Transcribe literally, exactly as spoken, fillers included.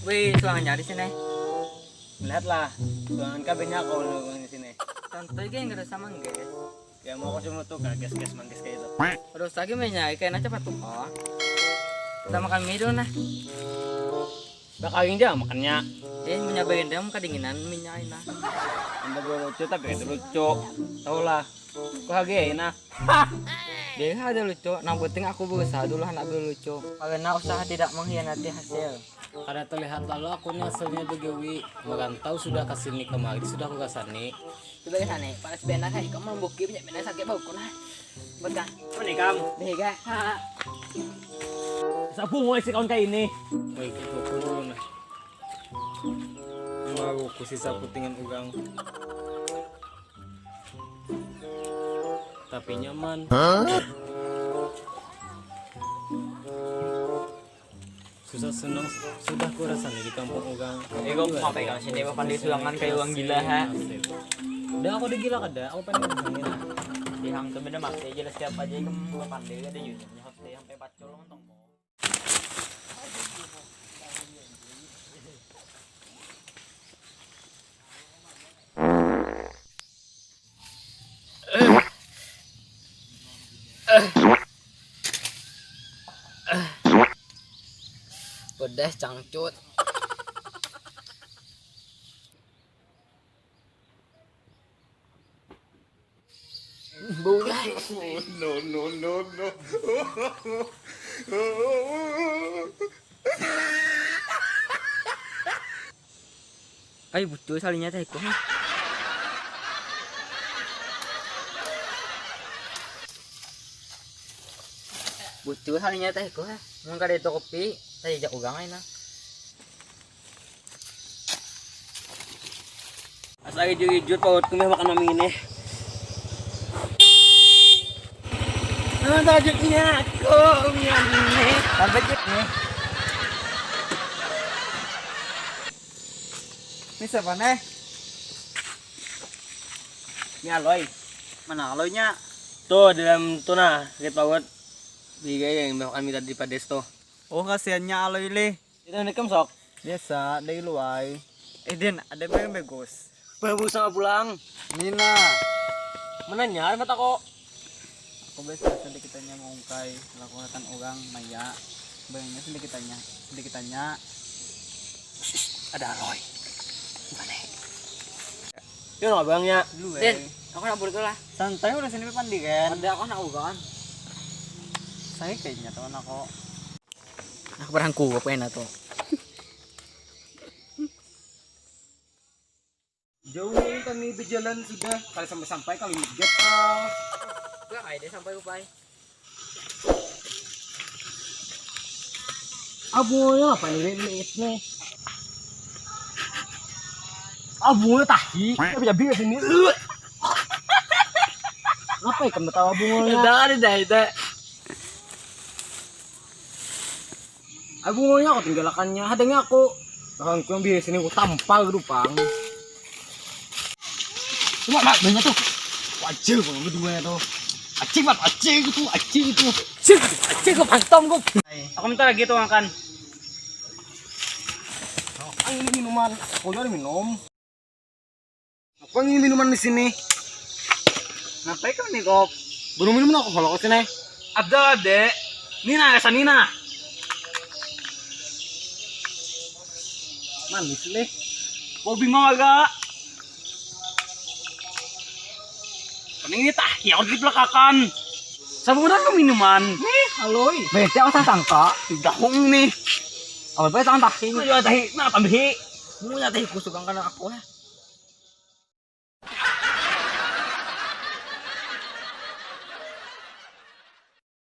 Wih, suangan nyari sini. Lihatlah, suangan kabinnya aku di sini. Santai geng, kada sama geng. Ya mau aku cuma tuh kayak gas-gas manggis kayak itu. Terus lagi mainnya kayak cepat tuh kok. Kita makan mie dulu nah. Bakawin dia makannya. Eh, punya bagian dalam kedinginan minyak nah. Anda lucu tapi itu lucu. Tahu lah. Kok lagi ya nah. Dia ada lucu. Nang penting aku berusaha dulu anak lucu. Karena usaha tidak mengkhianati hasil. Kada terlihat lalu aku ni hasilnya begawi. Merantau sudah ke sini kemari sudah aku rasani. Sudah ke sana, panas benar hari kamu membuki banyak benar sakit bauku nah. Buat kah? Mana kamu? Deh kak. Sapu mulai si kawan kayak ini. Baik itu aku dulu nah. Mau aku sisa putingan ugang. Tapi nyaman. Susah senang sudah ku rasanya di kampung orang. Ini kok mau pegang sini apa pandai suangan kayak orang gila ha. Udah aku udah gila kada, aku pengen kesini lah. Di hang tuh beda mati jelas siapa aja kamu pandai ada juga nyahap deh sampai pacul lontong mau. Pedas cangcut. Bau lah. No, no, no, no. Ai bucu salinya teh ku. Bucu salinya teh ku. Mun kada itu kopi, tadi jak ugang aja nah. Asa ijut-ijut pautku meh makan mami ini. Nah, tajuknya aku mami ini. Sampai nih. Ini siapa nih? Ini Aloy. Mana Aloynya? Tuh dalam tuh nah, lihat paut. Tiga yang makan mie tadi pades tuh. Oh, kasihannya Aloy lih. Itu nikam sok. Biasa, dari luai. Eh Din, ada yang bagus. Bagus sama pulang. Nina. Menanya ada mata kok. Aku biasa sedikitnya mengungkai lakukan orang maya. Bayangnya sedikitnya, sedikitnya. Ada Aloy. Mana? Yo no abangnya. Lu Din, eh. Aku nak buruk lah. Santai udah sini pandi kan. Ada aku nak ugan. Saya kayaknya teman aku. Aku berhangku apa enak tuh. Jauh kami berjalan sudah, kali sampai-sampai kali migat kau. Gak kayak deh sampai upai. Abu ya apa ini ini ini. Abu tahi, tapi jadi sini. Apa ikan tahu abu ya? Udah ada dah itu. Aku maunya aku tinggalakannya, hadangnya aku. Lawan ku yang biasa ini aku tampal dupang. Cuma mak banyak tuh. Wajil kalau berdua tuh. Acik mat acik itu, acik itu. Cik, cik ke pantom gue. Aku minta lagi tuh makan. Ang ini minuman, aku udah minum. Apa ini minuman di sini? Ngapain kau nih kok? Belum minum aku kalau ke sini. Ada dek. Nina rasa Nina. Manis nih. Kopi mau agak. Pening ini tah, ya udah dipelakakan. Saburan tuh minuman. Nih, haloi. Bete aku sangka. Dahung nih. Apa apa tangan tahi. Ayo tahi, nah tambihi. Punya tahi kusuk kan aku.